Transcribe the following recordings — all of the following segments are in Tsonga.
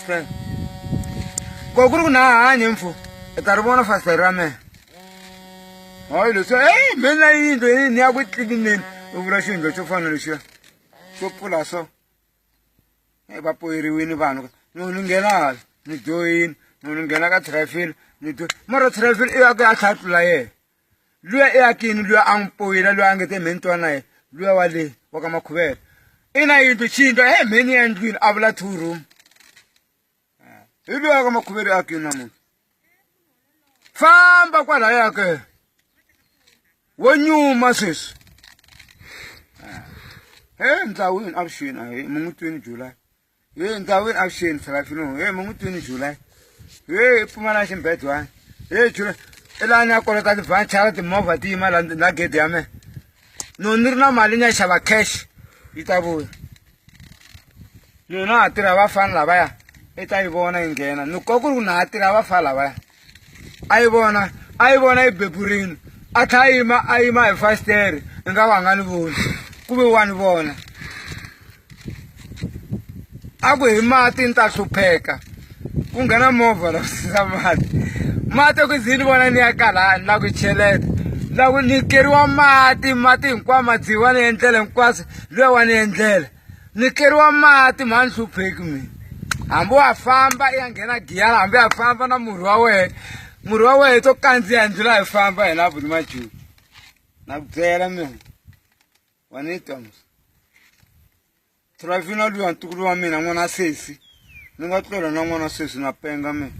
fasitere ko ku ri ku na hanyi mfo i ta ri vona fasitere ra mehe hayi leswi e me na yindlu yi ni ya ku tlilineni u vula xiyindlo xo fana lexiya xo pfula so e va poyeriwini vanhu no ni nghena hala ni joyini no ni nghena ka trafil ni dyo mara trafil i ya ku ya tlhela tlula yena luya i akini luya a n'wi poyila luya a nge te mheni twa na yena luya wa le wa ka makhuvela i na yindlu xiyindlu he mheni ya ndlwini a vula two room hi luya ka makhuvela i akini namuntlha famba kwalaya ke wo nyuma sweswi he ndzawini avuxeni ahe mun'witweni july Hey, ndzawini avuxeni Serafino. Hey, mun'witweni July. Hey, pfumala ximbedwana. Hey, July. I laha ni ya kolota tivhanchara timovha ti yima la la gede ya mehe. No ni ri na mali ni ya xava cash yi ta vuya. No na ha tirha vafana lavaya i ta yi vona yi nghena. Ni ko ku ri ku na ha tirha vafana lavaya. A yi vona a yi vona yi beburini a tlha a yima a yima hi fasitere i nga va a nga ni voni ku ve wa ni vona a ku hi mati ni ta hlupheka ku nghena movha la sisa mati mati ku zini vona ni ya kala ni la ku cheleta la ku nyikeriwa mati mati hinkwawo madziwa ni endlela hinkwaswo luya wa ni endlela Nyikeriwa mati mhani hlupheki mina hambi wa famba i ya nghena giyana hambi ya famba na murhi wa wena murhi wa wena to kandziya ndlula hi famba hina buti majulu na ku byela mina wa ni twa mos Trafina luya ntukulu wa mina n'wana sesi ni nga tlela na n'wana sesi na penga mina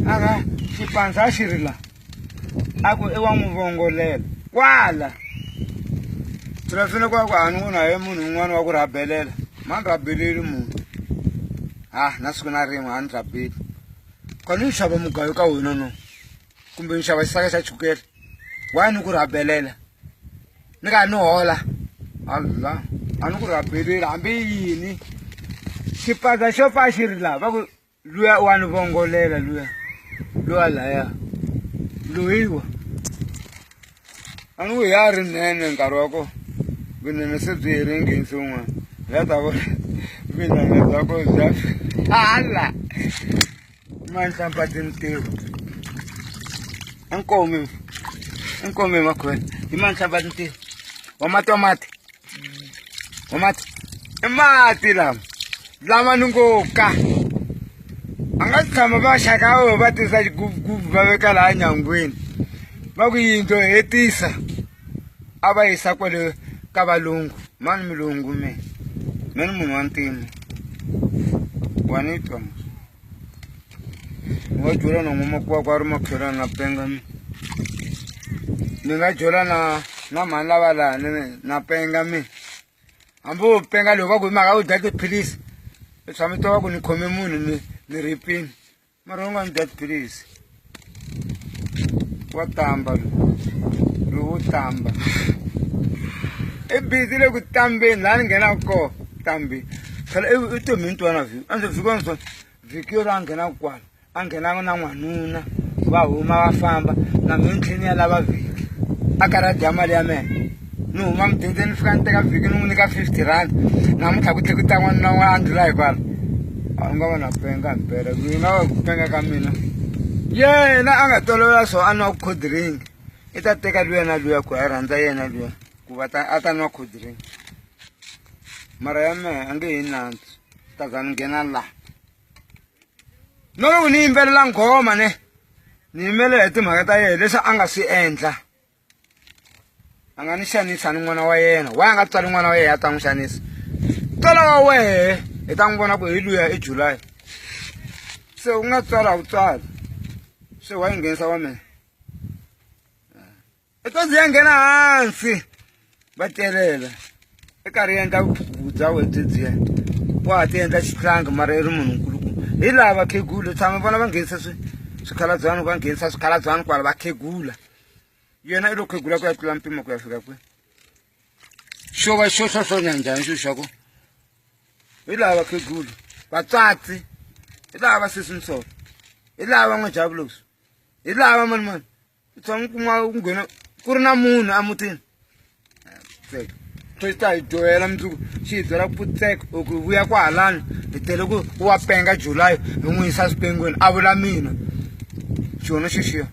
aka xipandza a xi ri la a ku i wa n'wi vongolela kwala Trafina kwa ku a ni n'wi na munhu un'wana wa ku rhabelela ma ni rhabeleli munhu ha na siku na rin'we a ni rhabeli ka ni xava mugayo ka wena no kumbe ni xava xisaka xa chukele why ni ku rhabelela ni ka ni hola alla a ni ku rhabeleli hambi yini xipadza xo pfa xi ri laha va ku luya wa ni vongolela luya luya laya loyiwa a ni ku ya ri nene nkarhi wa kona vunene se byi herile nghenisi wun'wana ya ta vona vinene bya kona bya ala manhlampa tintiho inkomi inkomi makhwela hi manhlampa tintiho wa mati wa mati wa mati i mati lama lama ni ngo ka a nga tshama va xaka vo va tisa xigubugubu va veka laha nyangweni va ku yindlo hetisa a va yisa kwale ka valungu mani mulungu me me ni munhu wa ntima wa ni twa ni nga jola na n'wamakwakwa a ri makhelwani na penga mi ni nga jola na na mhani lava laha na penga mi hambi wo penga loko va ku hi mhaka u dya tiphilisi i tshama twa va ku ni khome munhu ni ni ripini mara u nga ni dya tiphilisi wa tamba lowu tamba i busy le ku tambeni laha ni nghenaka kona tambi phela i tomini twana vhiki a ndzi vhiki wa vhiki yo a nghenaka kwala a nghenaka na n'wanuna va huma va famba na mina ni tlhela ni ya lava vhiki a karhi a dya mali ya mehe ni huma mudende ni fika ni teka vhiki ni n'wi nyika 50 rand namuntlha ku tlhe ku ta n'wanuna un'wana a ndlula hi kwala a u nga va na penga himpela ku nga va ku penga ka mina yena a nga tolovela swo a nwa cold drink i ta teka luya na luya ku a rhandza yena luya ku va ta a ta nwa cold drink mara ya mehe a nge yi nantswi ta za ni nghena laha no loko ni yimbelela nghoma ne ni yimbelela hi timhaka ta yena leswi a nga swi endla a nga ni xanisa ni n'wana wa yena wa a nga tswali n'wana wa yena a ta n'wi xanisa tswala wa wehe hi ta n'wi vona ku hi luya i july se u nga tswala a wu tswali se wa yi nghenisa wa mina i to ya nghena hansi va telela i karhi endla vubya byedziya wa ha ti endla xihlangi mara i ri munhu nkulukumba hi laha vakhegula tshama vona va nghenisa swikhalabyani va nghenisa swikhalabyani kwala va khegula yena i lo khegula ku ya tlula mpimo ku ya fika kwihi xo va xo hlohlonya njhani xilo xa kona hi laha vakhegula vatswatsi hi laha va sesi nsolo hi laha va n'wajavulosi hi laha va mani mani u tshama u kuma ku nghena ku ri na munhu emutini. Xi ta hi dyohela mundzuku xi hi byela ku pfutseka u ku vuya kwahalani hi tele ku wa penga July hi n'wi yisa swipengweni a vula mina xona xexiya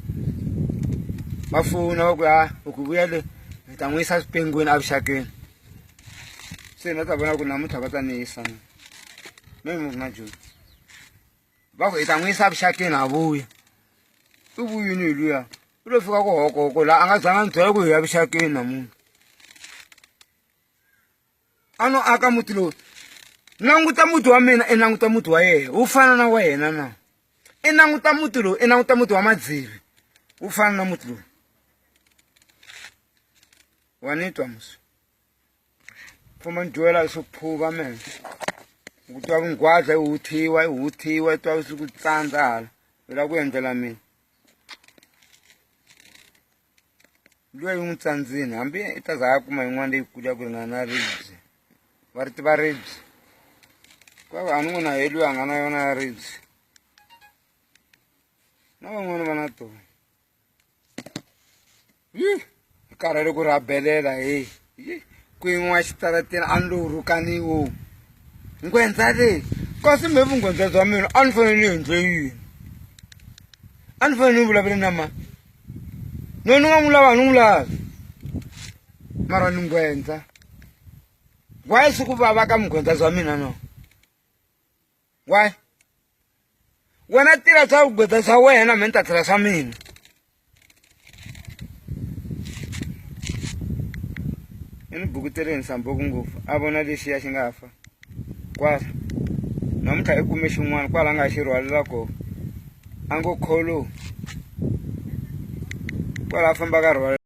va fona va ku ha u ku vuya le hi ta n'wi yisa swipengweni evuxakeni se na ta vona ku namuntlha va ta ni yisa na me na Joni va ku hi ta n'wi yisa vuxakeni ha vuya i vuyini hi luya u lo fika ku hokoko laha a nga zanga ni byela ku hi ya vuxakeni namuntlha a no aka muti lowu languta muti wa mina i languta muti wa yena wu fana na wena na i languta muti lowu i languta muti wa madzivi wu fana na muti lowu wa ni twa musi famba ni dyuhela swo phuva mehe ku twa vunghwaza yi huthiwa yi huthiwa yi twa swi ku tsandza hala yi lava ku endlela mina luya yi n'wi tsandzini hambi i ta za a kuma yin'wana leyikulu ya ku ringana na ribye va ri tiva ribye kwava a ni n'wi na he luya a nga na yona ya ribye na van'wana va na tona yi karhele ku rhabelela heyi yi ku yin'wa xitarateni a ni lo rhukaniwo nghwendza leyi kasi me vunghwendza bya mina a ni fanele ni endle yini a ni fanele ni vulavule na mani no ni nga n'wi lava a ni n'wi lavi mara ni nghwendza why swi ku vava ka vunghwendza bya mina no why wena tirha swa vugwedza swa wena me ni ta tirha swa mina i ni bukuteleni samboku ngopfu a vona lexiya xi nga fa kwala namuntlha i kume xin'wana kwala a nga xi rhwalela kona a ngo kholo kwala a fambaka rhwalela.